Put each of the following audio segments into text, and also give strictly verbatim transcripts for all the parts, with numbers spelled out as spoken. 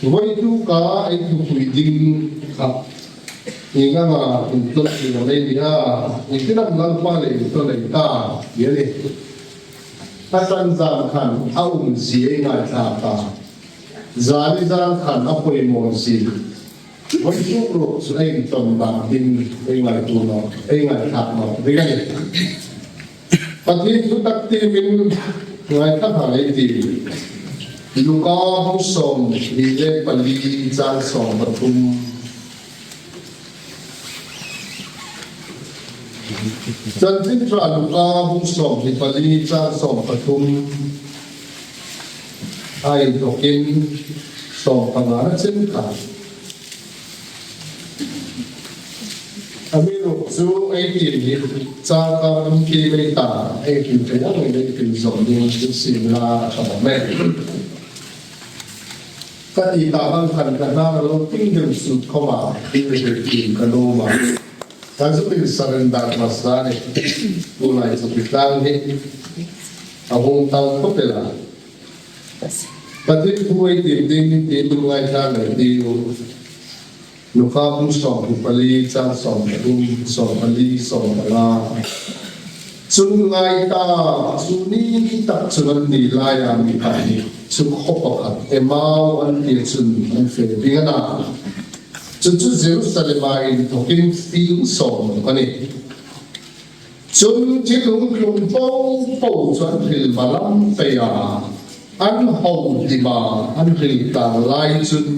Vawituk a ei thupui ding kha ieng anga intlawm ding a ni a, iengtin am Lalpa le intlawm ei ta, ti a nih. A ṭan zan khan a umzie ei ngaithlak a, zani zan khan a poimaw zie. Vawituk ruok chu ei intlawm dan ding ei ngaituo naw, ei ngaithlak naw ding a nih. Pathien thu tak tiemin ngaithlak ei tih. Luka bung sawmhni le pali chang sawm pathum. Chanchin Ṭha Luka bung sawmhni pali chang sawm pathum a inthokin sawm pangana chen kha. Amiruokchu ei tiem hi chang kha um ki mei ta, ei tiem thei ang ei tiem zawm ding chu siem la a ṭha mek. Ka ti ta ang khan ka hnar a lo tling deu sut khawma, tiem ka nuom a. Ka zuk insurrender hmasa a nih. Tulai chu ki tlang hi a hung tau khawp el a. Pathien thu ei tiem ding, tiem ngaithlak ei tiu. Luka bung sawmhni pali chang sawm pathum, sawm pali, sawm panga. Chun ngai ta, chu ni tak chun anni laia mi pakhat hi, chu khaw pakhat, Emau an tia chun an fe ding a na. Chu chu Jerusalema inthokin fieng sawm a nih. Chun thil hung tlung po po chu an hril malam pei a, an ho hlim a, an hril tlang lai chun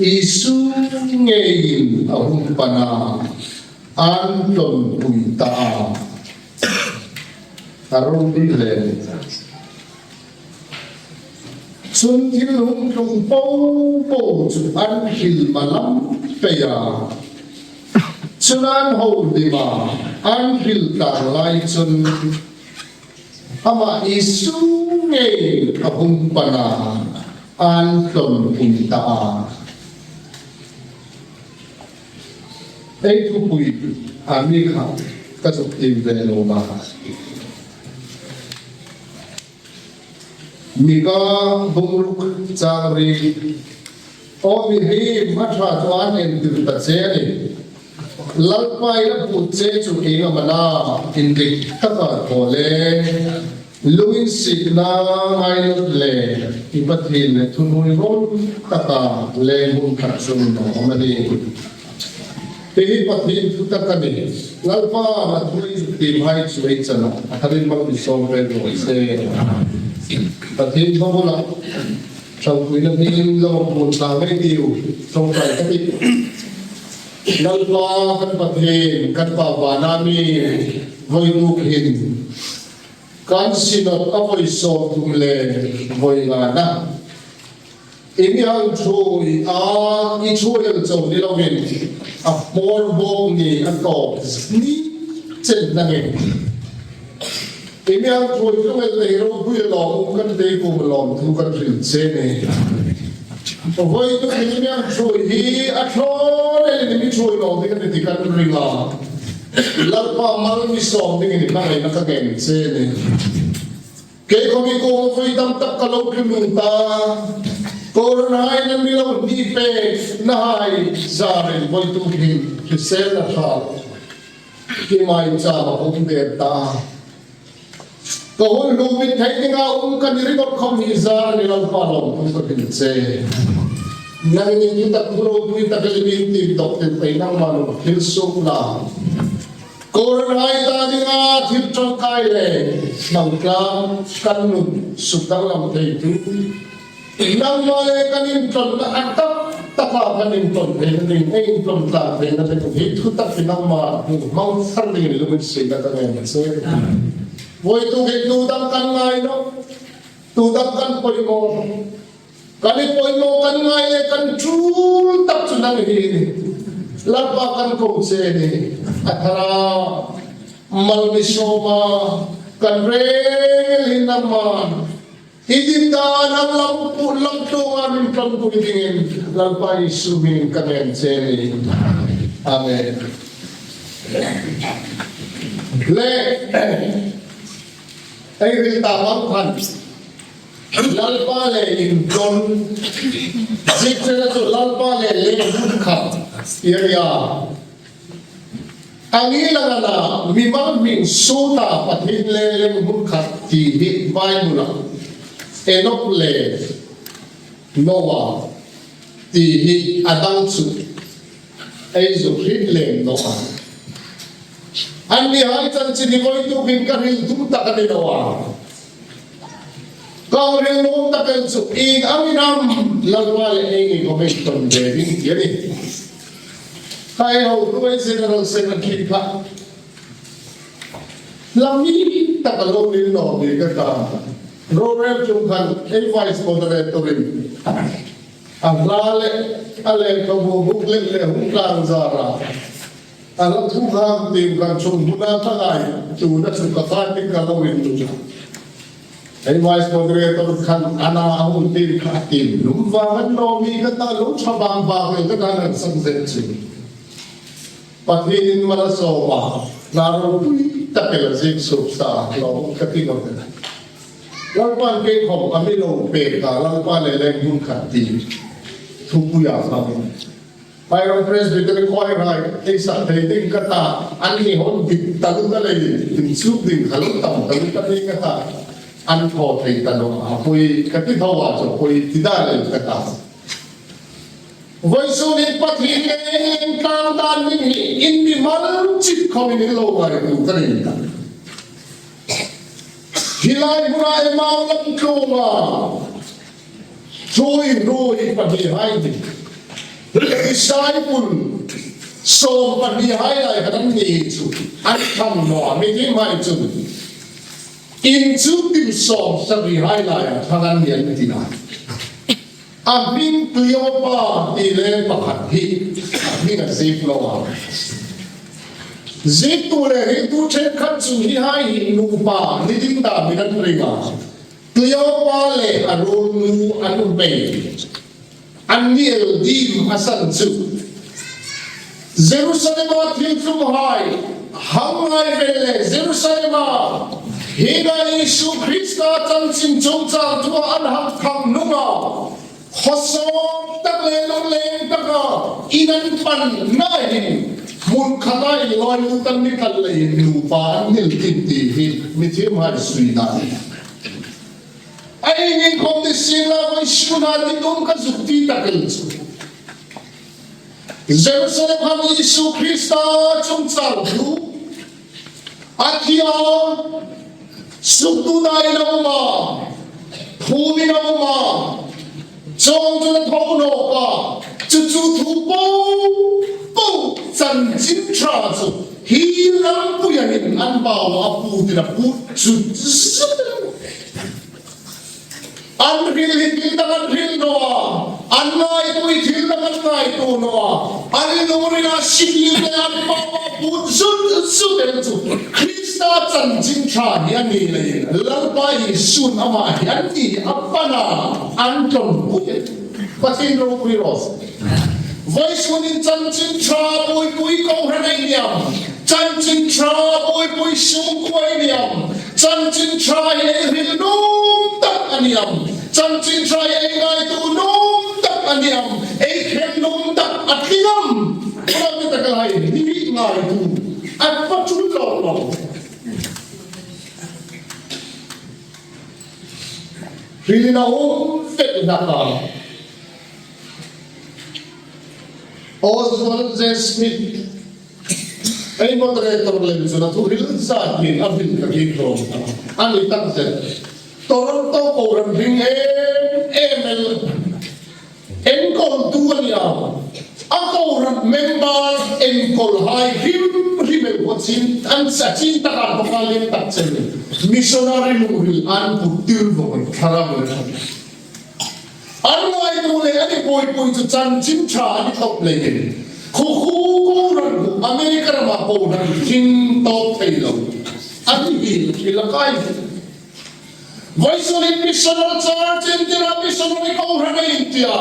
Isu ngeiin a hung pan a, an tlawmpui ta a. A ro ding le. Chun thil hung tlung po po chu an hril malam pei a. Chun an ho hlim a, an hril tlang lai chun ama Isu ngeiin a hung pan a, an tlawmpui ta a. Ei thupui a mi kha ka zuk tiem ve nuom a. Mika bung ruk chang riet. Aw mihriem, a ṭha chu an entir ta che a nih. Lalpa'n a put che chu ieng am a na, indik taka thaw le. Lunginsietna ngainat le i Pathien le thuhnuoirawm taka leng hun khat chu ni naw am a ni? Hi hi Pathien thu tak a nih. Lalpa'n a thu ei zuk tiemhai chu ei chan a, a tharin mal mi sawm ve raw se. Pathien hmabula ṭhangpuina hming lo puon tlang ei tiu, ṭawngṭai ka tih. Lalpa kan Pathien, kan Pa vana mi, vawituk hin kan Synod a vawi sawmthum le vawi ngana i mi hang ṭhuoi a, i ṭhuoi el chau ni lovin, a hmawr bawk ni a tawp ni chen nangin i mi hang ṭhuoi tlung el nei ropui lawm kan tei kuoma lawmthu kan hril che a nih. Vawituk hin i mi hang ṭhuoi hi a thlaw le i mi ṭhuoi lawm ding a ni ti kan ring a. Lalpa mal mi sawm dingin i hmangaina ka ngen che a nih. Kei khawm i kuoma vawi tam tak ka lo tlu ta. Corona-in a mi lo hni pekna hai zarin vawituk hin hriselna ṭha hi maichama um der ta. Ka hun hlumin thei dinga um ka ni ringawt khawm hi zarin Lalpa lawmthu ka hril che. Nangin i tak thu ropui tak el i mi tiem dawk tir pei nangma'n hung hril suok la. Corona-i ta dinga thil ṭangkai le hnam tlang kan nun suk danglam theitu, nangma le kan intlawmna a tak taka kan intlawm theina ding, ei intlawm tlang theina ding hi thu tak hi nangma hung hmang thar dingin lunginsietna ka ngen che. Vawituk hin tu dang kan ngai nawh, tu dang kan poimaw. Kan inpoimaw kan ngai le kan tul tak chu nang hi Lalpa kan ko che a nih. A thara mal mi sawma kan rel hin nangma i dit dan lam pu lam tlunga min tlawmpui dingin Lalpa Isu hmingin ka ngen che a nih. Amen. Le ei hril ta ang khan Lalpa le inṭhung, ziekna chu Lalpa le leng hun khat, area. Ang hi lang a na, mimal hming suo ta Pathien le leng hun khat ti hi Bible-a Enok le Noah ti hi a dang chu ei zuk hriet lem naw a. Annihai chanchin hi voi tukin ka hril tum tak a ni naw a. Ka hril nuom tak el chu ieng am inam Lalpa le ei ni ko hei ton ve ding ti a nih. Kha ei hotu ei General Secretary kha lam mi tak a lo ni naw mi ka ta. Rorel chung khan ei Vice Moderator-in a hla le a lehkhabu booklet le hung tlang zara a la thu hang tim kan chung hmuna ka ngaituo na chu ka fa tik ka lo inluo. Ei Vice Moderator khan a na a hung tim kha tim lum vang an lo mi ka ta lo tha bang bang ka ta nan sang zet chu. Pathienin mal a sawm a, hla ropui tak el a ziek suok sa lo ka ti lo ka ta. Lalpan kei khom a mi lo pek a, Lalpa le leng hun khat ti thupuia hmang. Byron Presbytery Choir hai, ei sak thei ding ka ta, an ni hon dik ta lu ta lei, inchuk ding kha lo tam ta lu ta lei ka ta, an thaw thei ta lo, a pui ka ti thaw a chu pui ti da lei ka ta. Vawisun hin Pathien le leng tlang dan ding hi in mimal chit khawmin in lo ngaituo ka ring ta. Hi lai hmuna Emau lam tlunga ṭhuoi ruoi pahnihai hi, disciple sawm pahnihai lai khan an ni chu an thang naw a, mithiemhai chun inchuk ding sawm sarihai lai a thang an ni an ti a. A hming Cleopa ti le pakhat hi a hming a ziek lo a. Ziektu le hriltu ṭhenkhat chun hi hai hi nupa ni ding ta min an ring a. Cleopa le a ruolnu an um pei. An ni el dim a san chu. Jerusalema thil tlunghai hang ngai vel le Jerusalema hi ngai Isu Krista chanchin chungchang thua an hak thang nunga, khawsawt tak le lungleng taka in an pan ngai hin, hmun khata in lawi lut an ni kal leiin nupa an nil kin ti hi mithiemhai suina a nih. A iengin khom ni sien la, vawisun a ni tum ka zuk ti tak el chu. Jerusalem hang Isu Krista chungchang thu a thi a, suktu dai lo ma, phumi lo ma, chawng chu a tho nawk a, chu chu thu po po chanchin ṭha chu hi lampuia hin an bau a put in a put chu chu. An hril hi thil dang an hril naw a, an ngaituo hi thil dang an ngaituo naw a, an lungrila sik le an bau a put zut zut el chu Krista chanchin ṭha hi a ni leiin Lalpa Isun ama hi an ti a pan a, an tlawmpui. Pathien ropui raw se. Vawisun hin chanchin ṭha buoipui kohran ei ni am? Chanchin ṭha buoipui sungkuo ei ni am? Chanchin ṭha hi ei hril nuom tak a ni am? Chanchin ṭha hi ei ngaituo nuom tak a ni am? Ei khen nuom tak a tling am? Khawm mi tak el hai hi ngaituo a pa tul lo lo. Hrilin a um vek hlak a. Oswald J. Smith, ei moderator lem chun a thu hril zat hin a hril ka hriet hlawm ta. A ni tak zet. Toronto kohran hring em em el enkawltu a ni a. A kohran member enkawlhai hrim hrim el kha chin, an sa chin taka bawk a, lien tak chen missionary lungril an put tir vawng thlarau le. An ngaituo le a ni buoipui chu chanchin ṭha a ni tawp leiin, khu khu kohran khu America rama kohran hring tawp thei lo a ni hi, hi la kai. Vawisun hin missionary church in tia, missionary kohran ei tia,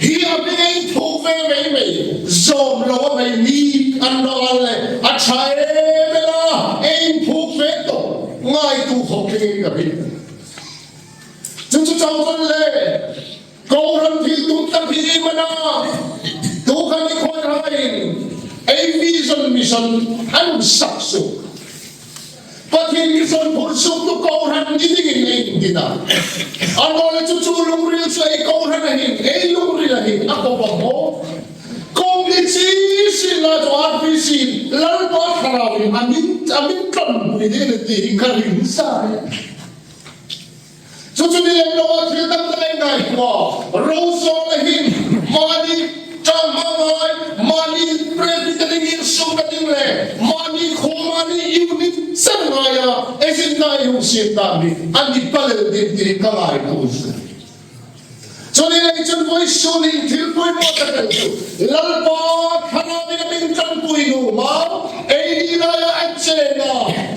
hi a hming ei phuok ve mei mei, zawm lo a mei mi an lo a le, a ṭha em em a, ei phuok ve tawp ngaituo khawp dingin ka hriet. Chu chu Chauh chun le, kohran thil tum tak hi ei man a, tu khan i khawihaiin ei vision mission an sak suok. Pathien mission phur suoktu kohran ni dingin ei intina. A naw leh chu chu lungril chu ei kohran a hin, ei lungril a hin a ko bang maw. Kawng ni chi sin la chu R P C, Lalpa Thlarauvin a min, a min ṭanpui ding a nih ti hi ka ring sa. Chu chu ni lem loa thil dang dang ei ngaituo a. Rosawl a hin, mani ṭang hmangai, mani Presbytery insung ka ding le, mani khaw, mani unit san ngaia, ei sin ngai hung sin ta mi, an ni palel ding ti ka ngaituo. Chu ni lei chun vawisun hin thil poimaw tak el chu, Lalpa Thlarauvin a min ṭanpui nuom a, ei ni laia a chenna,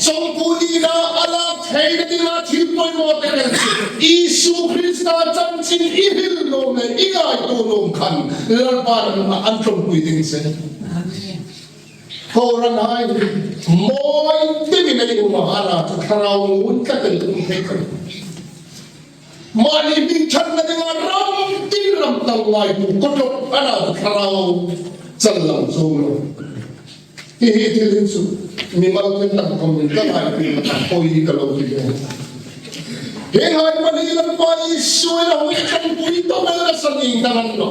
chawngpu nina a lak theina dinga thil poimaw tak el chu, Isu Krista chanchin i hril nuom le i ngaituo nuom khan, Lalpan an ṭanpui ding che. Kohranhai, mawi takin ei um a, a na chu thlarau ngun tak el um thei kha. Mani hming ṭhatna dinga ram tin ram tal ngaituo kotlo a na thlarau chal lang chu lo. Hi hi thil hin chu mimal ten tak khawmin ka ngaituo ka poi ka lo ti ve. Hienghai pahni Lalpa Isu in a hung ṭanpui tawk el a san in ka ran lo.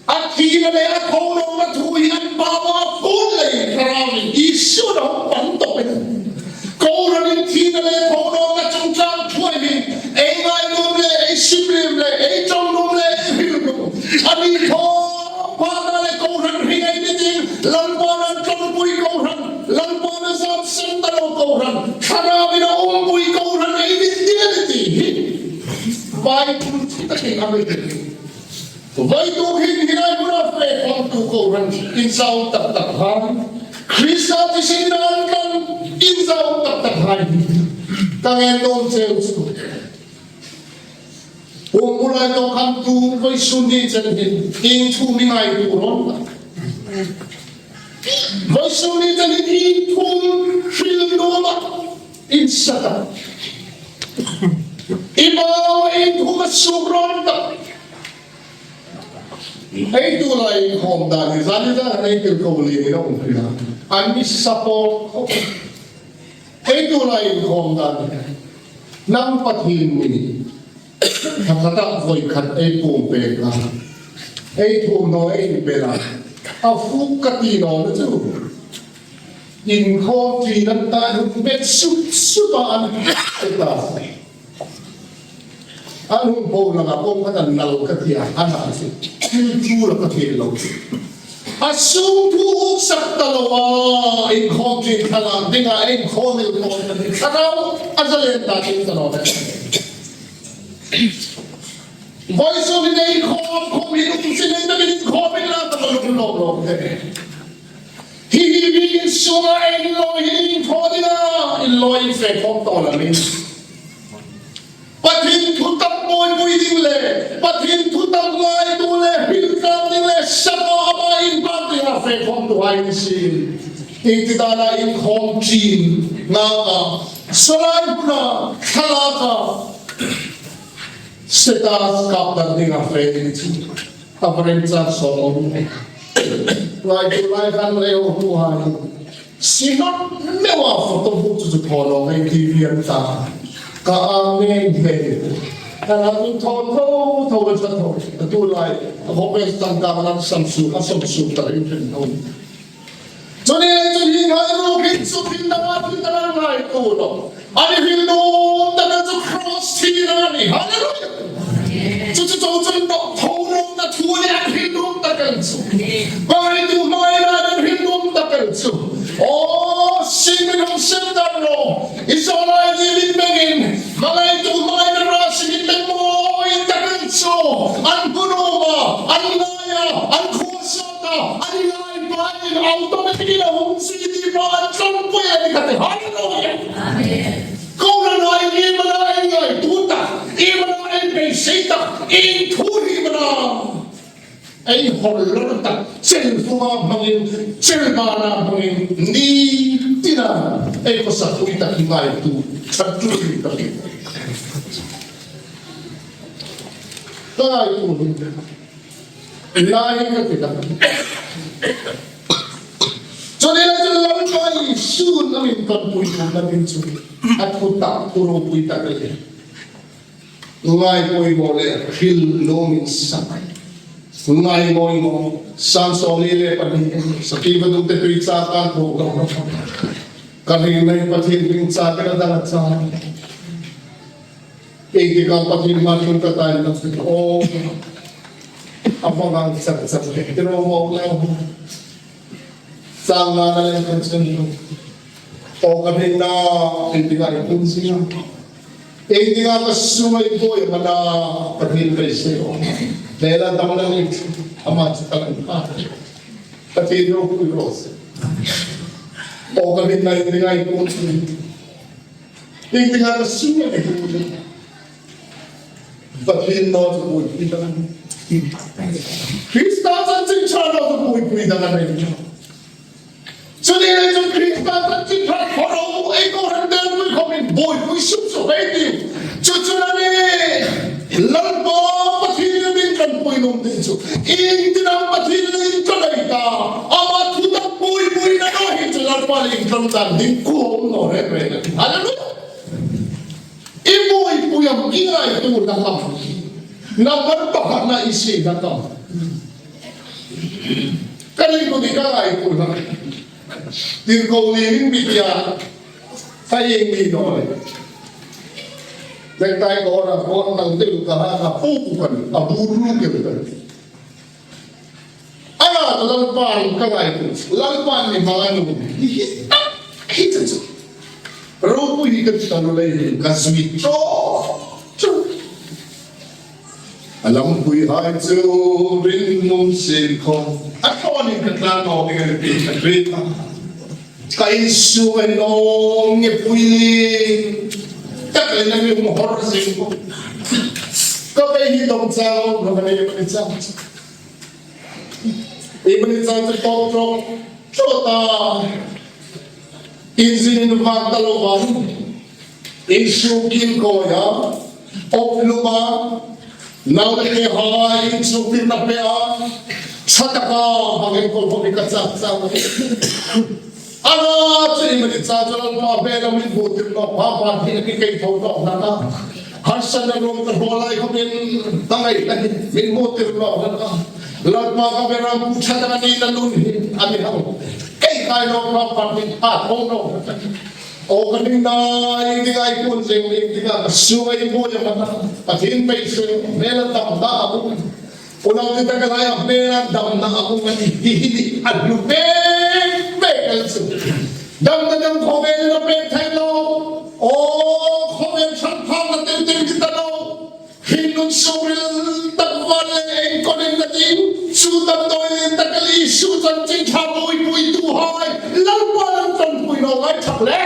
A thina le a thonawkna thu hi an bau a phun lei Thlarauin Isu a hung pan tawk el. Kohranin thina le thonawkna chungchang thu hi ei ngai nuom le, ei sim lem le, ei ṭawng nuom le, ei hril nuom. A mi thaw pha ta le kohran hring ei ni ding, Lalpan a ṭanpui kohran, Lalpan a zam sem ta lo kohran, Thlarauvin a umpui kohran ei ni ding a ni ti hi. Bible chu takin a mi ti. Vawituk hin hi lai hmuna fe khawmtu kohran inzau tak tak hai, Krista thisen dan kan inzau tak tak hai. Ka ngen nuom cheu chu. Pawm bu lai tawk khan tu vawisun ni chen hin, ieng thu mi ngaituo rawn. Vawisun ni chen hin ieng thu hril nuom a, insa ta. I bau ieng thu a suk rawn ta. Ei tu lai inkhawm dan hi, zani zan ei tirko lien in a um hrih a. An mi support khawp. Ei tu lai inkhawm dan hi. Nang Pathien ni. Thakhat a voi khat ei pawm pek a. Ei thuomhnaw ei pe a. A fuk ka ti naw na chu. Inkhawm ṭin an ta, an hung bet sup sup a, an ta. An hung bo langa pawm khat an nal ka ti a, an a si. Thil thu la ka thil lo. A sung thu uk sak ta lo a, inkhawm ṭin thlalak dinga inkhawm el khawm ta ni. Thlarau a zalen ta ding ta lo. Vawisun hin inkhawm khawm hin um sin ei ta min inkhawm in la ta lo lo lo. Hi hi bik insunga ei lo hi inkhawm ding a, ei lo in fe khawm ta la min. Pathien thutak buoipui ding le, Pathien thutak ngaituo le, hril tlang ding le, sapa ama inpak dinga fe khawmtuhai ni si. Ieng ti dana inkhawm ṭin ngaka, salai huna, thlalaka, status kap dan dinga fe ni si. A varen char sawm a um. Ngaituo lai khan leo hmu hai. Sinot meua photo bu chu chu phono ngai T V an ta. Ka ang nge nge. Ka la tu tho tho tho ka tho. Tu lai. A ho pe tang ka la sam su, a sam su ta rin rin tho. Chu ni lei chun hi ngai ru kin su kin dang a kin dang ngaituo lo. An hril nuom tak el chu cross thina a nih. Hallelujah. Chu chu chu chun tho nuom na thu ni an hril nuom tak el chu. Ngaituo hmangaina an hril nuom tak el chu. O, sin min hung sem dan lo. I zawlai ni min bengin. Ngaituo hmangaina ra sin min beng mawi tak el chu. An hmu nuom a, an ngai a, an khuo sawt a, an ngai. Pain automatic in a hung si ti pa an tlawmpui a ni ka ti. Hallelujah. Amen. Kohranhai, iemani ei ngaituo tak, iemani ei beisei tak, ieng thu hi mana ei hawllo tak, chel fuma hmangin, chel bana hmangin, ni tina ei khawsa pui tak hi ngaituo, that tu tak. Ka ngaituo. Nai ka ti ta. Chu ni le chu Lalpa Isu a mi ṭanpui nuom ding chu a thutak, thu ropui tak a nih. Ngai poimaw le hril nuom insak. Ngai poimaw. Sam sawmhni le pahni. Sakhi vadungte tui chak an hmu. Ka hringna hi Pathien hming chak a dang a chak. Iengtik am Pathien hmaa ṭhung ka ta in ka hre. Aw, a hmang ang chak chak le, ti ro mo le. Chang nga na le kan chen. Aw ka hringna, iengtik am i kun si a. Iengtik am ka sunga i buoi am a na, Pathien beisei. Hmêla damna ni, ama chu ka lang ka. Pathien ropui raw se. Aw ka hringna, iengtik am i kun si. Iengtik am ka sunga i buoi. Pathien naw chu buoipui dang a nih. Krista chanchin ṭha naw chu buoipui dang a nih. Chu ni le chu Krista chanchin ṭha khawm ei kohran delpui khawmin buoipui suk suk ei tih. Chu chu a nih. Lalpa Pathien a mi ṭanpui nuom ding chu. Iengtin am Pathien a mi ṭan ei ta. Ama thutak buoipuina naw hi chu Lalpa le inṭan dan ding kuom naw reng reng. Hallelujah. I buoipui am, i ngaituo hlak am? Number pakhatna i sie hlak am? Ka ring ku ni ka ngaituo hlak. Tirko ni min bitia. Ka ieng ni naw le. Necktie ko ra ko nang tel ka ha ka pu pu kan. A bu ru ke kan. A na ta Lalpan ka ngaituo. Lalpan mi hmang a nuom. Hi hi. Hi chu chu. Ropui hi ka ti ta lo lei hi. Ka zui tro. Tro. A lampuihai chu rinum sin khawm. A thaw ni ka tla naw ni ka ti ka ti. Ka insung a nawng nge pui ni. Ka ka na mi hung hor sing ko. Ka bei hi dong chang, ka ka nei ka chang. Ei mani chang chu tawk tawk tawk ta. Inzin in vang ta lo vang. Insung kin ko ya. Op luma. Nau le ke ha insung kin na pe a. Sataka hangin ko ko ka chak chak. Ana chu ei mani chang chu Lalpa hmêla min hmutir naw, pa pa hi a mi kei tho tawk hlak a. Harsatna rum ka hraw lai khawmin, ta ngai ta hi, min hmutir naw hlak a. Lalpa ka beram pu ṭha taka ni na nun hi, a mi hang. Kei kai naw pa pa hi, a tho naw hlak a. Aw ka hringna, iengtik am i kun zing, iengtik am ka sunga i buoi am a na. Pathien beisei, hmêla damna a um. Unau ni taka lai a hmêla damna a um a nih, hi hi ni a hlu pek pek el chu. Damna dang khawvel a pek thei lo. Aw, khawvel ṭhang phak na teng teng ti ta lo. Hringnun sungril tak van le iengkawnin na ding. Chu damdawi lien tak el Isu chanchin ṭha buoipuituhai. Lalpan an ṭanpui naw ngai ṭhak le.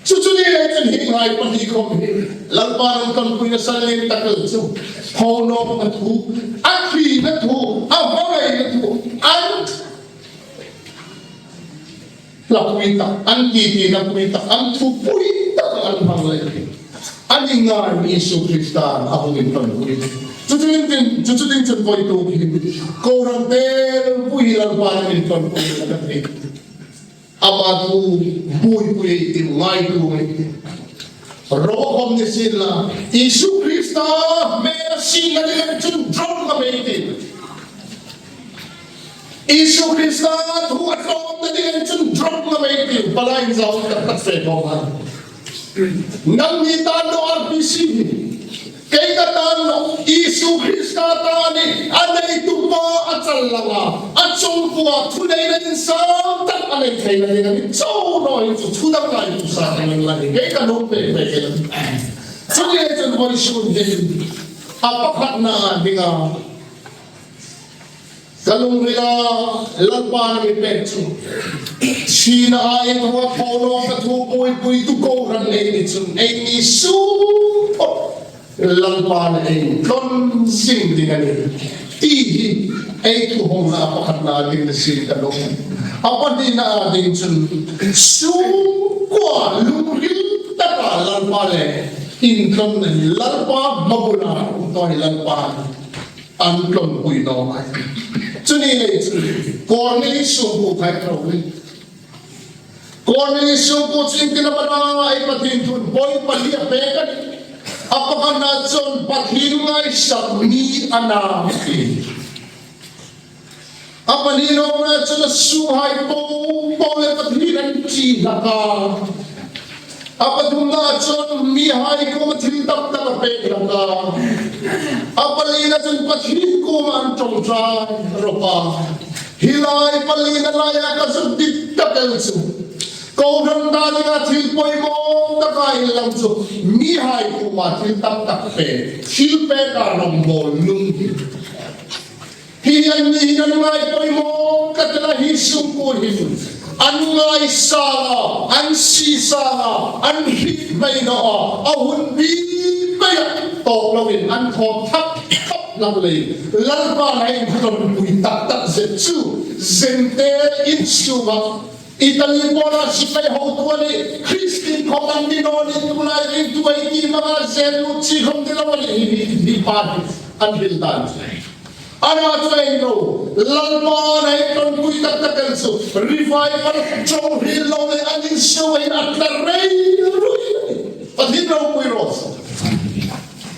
Chu chu ni le chun hi ngai pahni khawm hi Lalpan an ṭanpuina san lien tak el chu. Thaw nawkna thu, a thlina thu, a hmangaina thu, an hlapui tak, an titi napui tak, an thupui tak an hmang lei. An ingai Isu Krista a hung inṭanpui. Chu chu ding chun, chu chu ding chun voi tu hi. Kohran delpui Lalpan an inṭanpui tak a ti. Ama thu buoipui ei tih, ngaituo ei tih. Ro khawm ni sien la, Isu Krista hmêla sietna ding chun drop ngam ei tih. Isu Krista thu a tlawmna ding chun drop ngam ei tih. Palai in zau tak tak fe khawm a. Nangni ta naw R B C. Kei ka ta naw, Isu Krista ta ni, a neitu pa a chal langa, a chungkuo a thuneina insang tak a nei theina ding a ni chau naw hi chu, thu dang lai tu sa ka nang lai, kei ka nuom pek pek kei la. Chu ni le chun vawisun hin, a pakhatna dinga, ka lungrila Lalpan a mi pek chu. Thina a inthoka thaw nawkna thu buoipuitu kohran ei ni chun, ei ni suk phawt Lalpan ei tlawn zing ding a nih. Ti hi ei thu hawngna pakhatna ding ni sien ka nuom. A pahnina ding chun sukkuo lungril taka Lalpa le intlonna hi Lalpa hmabula um naw hi Lalpa an tlonpui naw a nih. Chu ni lei chun Kornelius sungkuo khai ro ni. Kornelius sungkuo chu ieng tin am a na, ei Pathien thu'n point pali a pek a nih. A pakhatna chun Pathien ngaisak mi a na ti. A pahnina chun a sunghai po po le Pathien an ṭi hlak a. A pathumna chun mihai kuoma thil tam tak a pek hlak a. A palina chun Pathien kuoma an ṭawngṭai rawp a. Hi lai palina laia ka zuk dit tak el chu, kohran ta dinga thil poimaw taka inlang chu mihai kuoma thil tam tak pek, thil peka rawngbawl lung hi. Hi an ni hin an ngai poimaw ka ti a, hi sungkuo hin an ngai sala, an sie sala, an hriet mai naw a, a hun bik peia tawk loin an thaw thak thak hlak leiin Lalpa'n a intlonpui tak tak zet chu, Gentile insunga Italy pawla sipai hotu a nih, Kristien khawm an ni naw a nih, tulai ringtu ei ti hmanga Jesuit chi khawm ni lo a nih, hi, hi, hi pa hi an hril dan. A na chu ei lo, Lalpa'n a intlonpui tak tak el chu, revival ṭawng hril lo le an insunga hin a tla rei rui. Pathien ropui raw se.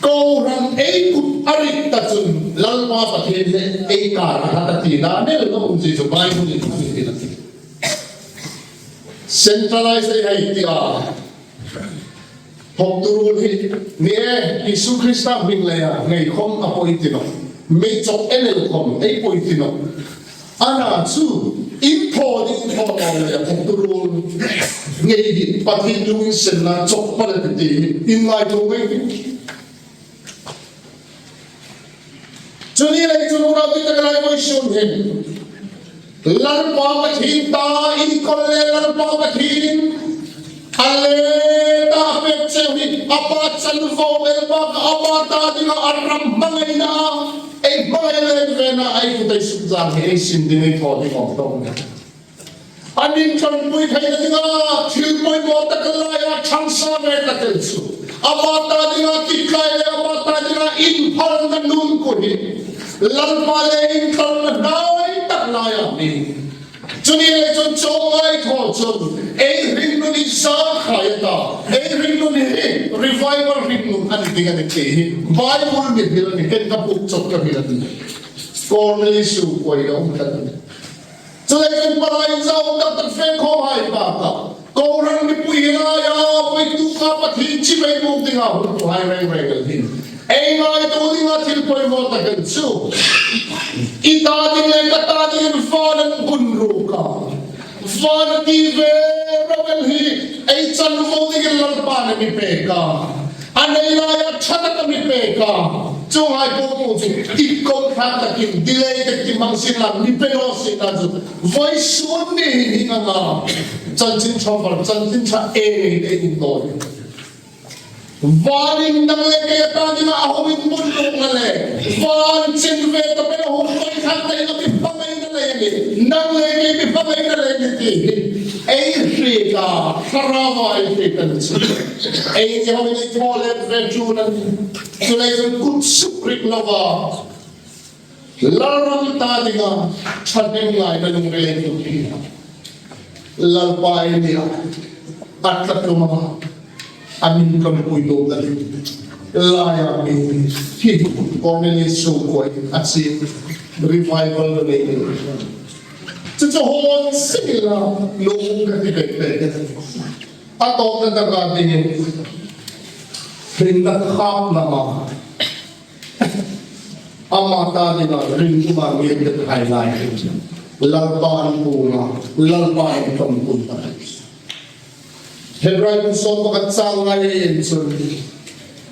Kohran ei kut a rik ta chun, Lalpa Pathien le ei kara kha ta tina, nel lo um chu Bible-in a mi ti a. Centralize ei hai ti a. Thawktu ruol hi, ni e, Isu Krista hming leia ngei khawm a poi ti nawh. Mei chawk en el khawm ei poi ti nawh. A na chu, in thaw ding, in thaw naw leia thawktu ruol ngei hi Pathien lunginsenna chawk pal a ti hi in ngaituo ngei ti. Chu ni lei chun unau ti tak lai vawisun hin Lalpa Pathien ta inkawl le Lalpa Pathien a le ta pek cheu hi a pa chanvo el bak a, a pa ta dinga a ram hmangaina, ei hmangai le vena ei kut ei suk zang hi ei sin ding ei thaw ding awm tawk nih. An intlonpui theina dinga thil poimaw tak laia ṭhang sa ve tak el chu, a pa ta dinga titlai le a pa ta dinga inphalna nun kut hi Lalpa le intlonna hnai tak laia mi. Chu ni lei chun chawngai thaw chun ei hringnun hi zât khai a ta, ei hringnun hi revival hringnun a ni ding a nih ti hi Bible-in a mi hril a nih, ken ka puk chawk ka hril a nih. Kornelius sungkuo a um kha a nih. Chuleiin palai zau tak tak fe khawm hai pa ka. Kohran mipui hi laia, voituk kha Pathien chibai buk dinga hun tu hai reng reng el hin. Ei ngaituo dinga thil poimaw tak el chu, i ta ding le ka ta dingin van an hun ruk a. Van ti ve ro el hi, ei chanvo dingin Lalpa'n a mi pek a. A nei laia ṭha tak a mi pek a. Chuonghai po po chu, i kawm ṭha takin, delay tak ti hmang sien la, mi pe naw sien la chu. Vawisun ni hi hing ang a. Chanchin ṭha var, chanchin ṭha e, e um naw. Vanin nang le kei ta dinga a hung inbun ruk a le. Van chin ve ta pei a hung koi khat ta ina mi hmangaina lei a nih. Nang le kei mi hmangaina lei a nih ti hi. Ei hriet a, Thlaraua ei hriet a ni chu. Eini hawng ei thaw let ve chu a nih. Chuleiin kut suk rik lova Lalram ta dinga ṭhahnemngaina lungril ei tuok hi Lalpa ei nia, a tla tluma, a mi tlonpui dawk ta ding laia mi hi Kornelius sungkuoa a ching revival nei. Chu chu hawng seng la lung ka ti bek bek. A tawpna taka dingin, hringna khapna ma. Ama ta dinga ringuma ngir det hai lai. Lalpa an puna, Lalpa an tlonpui ta. Hebrai bung sawm pakhat chang nga ei en chun,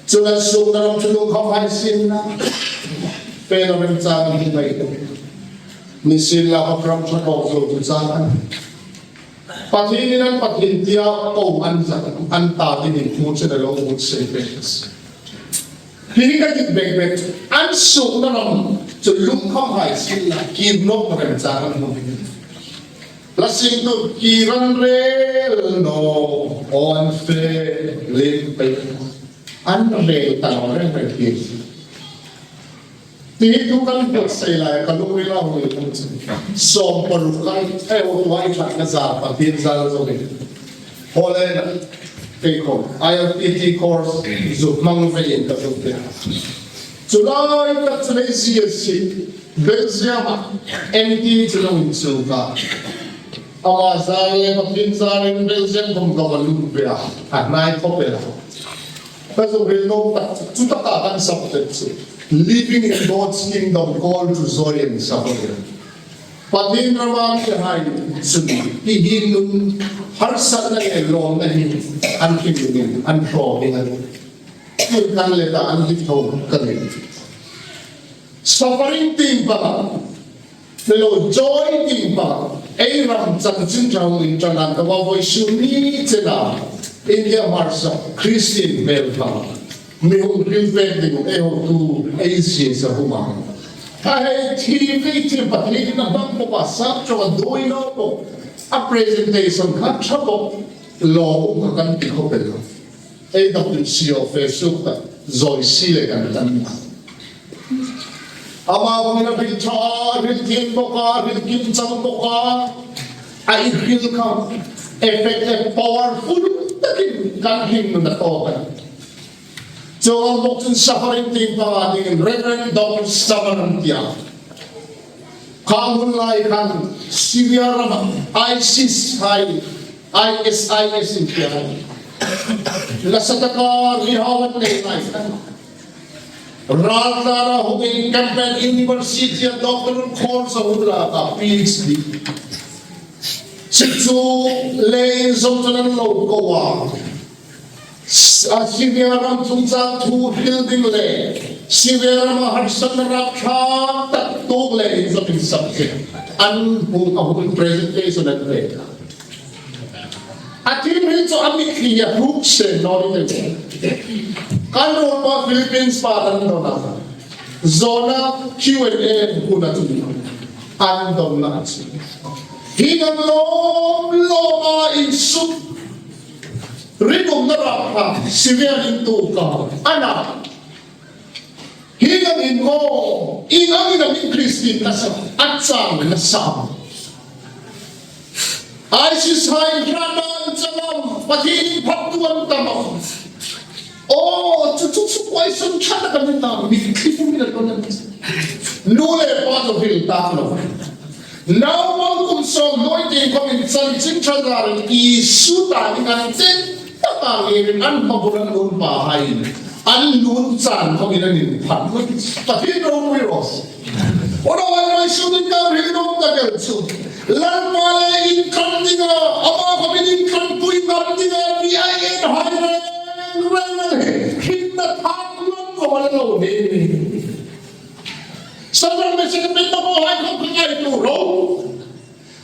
chun an suokna ram chu lungkham hai sien la, pe la remchang hi ngai tu. Nisienlakhawm ram ṭha tawk zo chu chang a nih. Pathienin an Pathien tia po an zat, an ta dingin thu chen a lo hmu sei bek. Hi ka dit bek bek, an suokna ram chu lungkham hai sien la, kir nawk remchang an hmu ding. La sing tu kir an rel naw, aw an fe lem pei. An rel ta naw reng reng hi. Ti hi tu kan buotsai lai ka lungrila hung inhmang chu. Sawm paruk kan, eh, o tuai khat na za pa tin zal zo ni. Hole na. Kei khom. I L P T course zu mang ve in ka zuk te. Chu lai tak chu lei zie si. Belgium-a M T chu lo inchuk a. Ama zar le Pathien zarin Belgium khom ka va lut ve a. A hnai khop el a. Ka zuk hril nuom tak chu, chu taka kan subject chu, Living in God's Kingdom, Call to Joy and Suffering. Pathien rama mihai chun hi hi nun harsatna le lawmna hi an him dingin an hraw ding a nih. Tin kan le ta an hip tho ka nih. Suffering tieng panga, le lo joy tieng panga, ei ram chanchin ṭha hung inṭan an ka va vawisun ni chena, India Hmarsa Christian hmel panga, mi hung hril pek ding ei hotu ei zie sa huma. A hei thi vei thi Pathien na hmang po pa sap chaw a doi naw po. A presentation kha ṭha po. Lo um ka kan ti khop el. Ei dawk in sio fe suk ta, zoi si le kan tan. Ama hung na bil tha, bil tin bawk a, bil kin chang bawk a. A i bil kha, effect le powerful takin kan hing na to kan. Chuong bawk chun suffering tieng panga dingin Reverend Doctor Saman an tia. Kha hun lai khan Syria rama ISIS hai, I S I S in tia. Nasa taka rihau an nei lai khan. Ral tana hung in Campbell University a doctoral course a hun la ka PhD. Chu chu lei zom chun an lo ko a. A Syria ram chungchang thu hril ding le Syria rama harsatna rapthlak tak tuok le inzawmin subject an hung a hung presentation an pek. A thil hril chu a mitthli a hruk se naw ni te. Kan ruolpa Philippines pa kan dawn a. Zawna Q and A huna chu an dawnna a chu. Hi kan lawm lawma insuk. Ringumna rapthlak, Syria-in tuok a, a na. Hi kan in aw, ieng angin am in Christian nasa, a chang nasa. ISIS hai hranan chalam, Pathien phattu an tam a. Aw, chu chu chu question ṭha tak a ni ta, mi thlifum in a lo na. Nu le pa chu hril tak lo. Naupang kum sawm hnuoi tieng khawmin chanchin ṭha zarin Isu ta ding an chen taka ngirin an hmabul an nun pa hai. An nun chan khawmin an inphan. Pathien ropui raw se. Aw, naw, vawisun nin ka hril nuom tak el chu, Lalpa le inkam dinga, ama khawmin inkampui ngam dinga, mi ei en hai reng reng hi, hringna thak lam khawm a lo ni. Sadrak, Mesak, Abednego hai khawm ka ngaituo ro.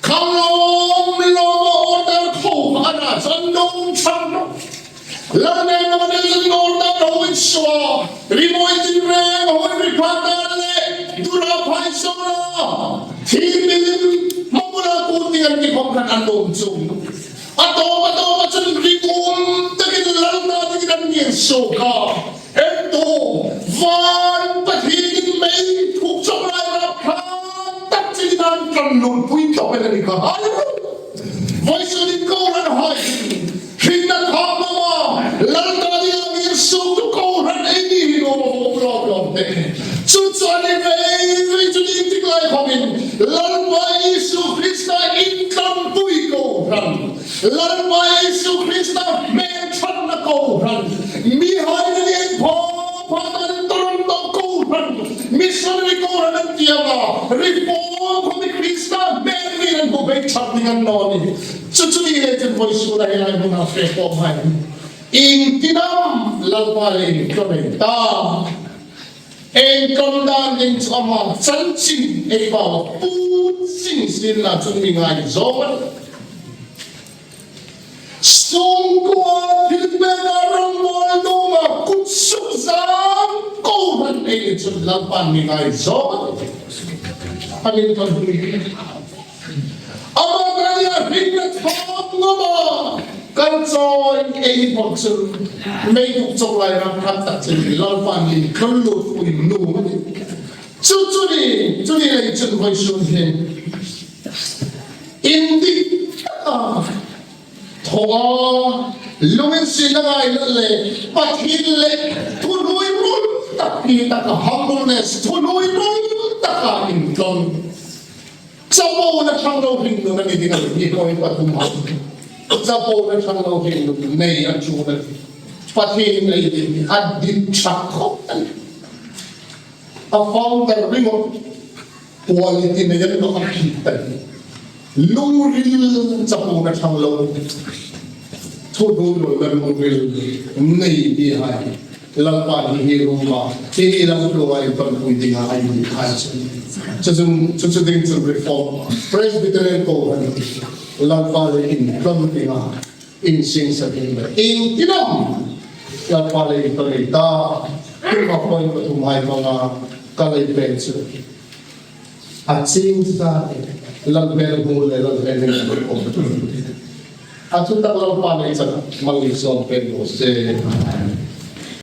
Kha lawm lawma order kho a na, chan dong chang lo. Lal nen na ma ne zan order lo in sua. Ri mawi tin reng hoi ri pha ta le. Dura phai so la. Thi milim ma bula ku ti an ti khom khan an dong chung. A to, a to, a chun ri kum takin lal ta takin an ngir so ka. Entu, van Pathienin mei thuk chawk lai rapthlak tak chinin an kan lungpui tawp el a ni kha. Hallelujah. Vawisun nin kohran hai, hringna thak mama, Lal ta dinga ngir suktu kohran ei ni hi nuom a um lawm lawm te. Chu chu a ni vei vei chu ni tik lai khawmin, Lalpa Isu Krista inkam pui kohran. Lalpa Isu Krista hmelṭhatna kohran, mihai ni pha pha ta ni Toronto kohran, missionary kohran an ti a, reform khawm Krista hmel ni an bu bei ṭhat ding a ni naw ni. Chu chu ni le chun vawisun a hi lai hmuna fe khawm hai. Iengtin am Lalpa le inkam ei ta. Inkam dan ding chu ama chanchin ei ba pu ching sin la chun mi ngai zo. Sungkuo thil pek a ram mawl nuom a kut suk zang kohran ei ni chun Lalpan mi ngai zo. Amen kan hui. Ama kan ya hringna thak ngam a. Kan chawi ei hmang chun, mei duk chawk lai ram khat tak chun Lalpa ni kan lut pui nu. Chu chu ni, chu ni lei chun vawisun hin indik taka thaw a, lunginsietna ngai le Pathien le thuhnuoi ruol tak hi taka humbleness, thuhnuoi ruol taka intlawn. Chapona ṭhang lo hringnun a ni ding a nih, point pathum a. Chapona ṭhang lo hringnun nei a ṭul a nih. Pathien ei ti hi a dit ṭha khawp a nih. A founder ringawt quality nei a ni nawk a, a hriet ta hi. Lungril, chapona ṭhang lo. Thuhnuoina lungril nei ti hai. Lalpa hi hi ruoma, hi hi lam tlunga intlawnpui dinga a inhai chu. Chu chu, chu chu ding chun Reformed Presbyterian Kohran Lalpa le intlawn dinga insingsa ding le. Iengtin am Lalpa le intlawn ei ta. Tuma point pathum hai hmanga ka lei pek chu. A ching sa, Lalpa hmu le Lalpa hmu. A chu tak Lalpa le chang mal ni sawm pek raw se.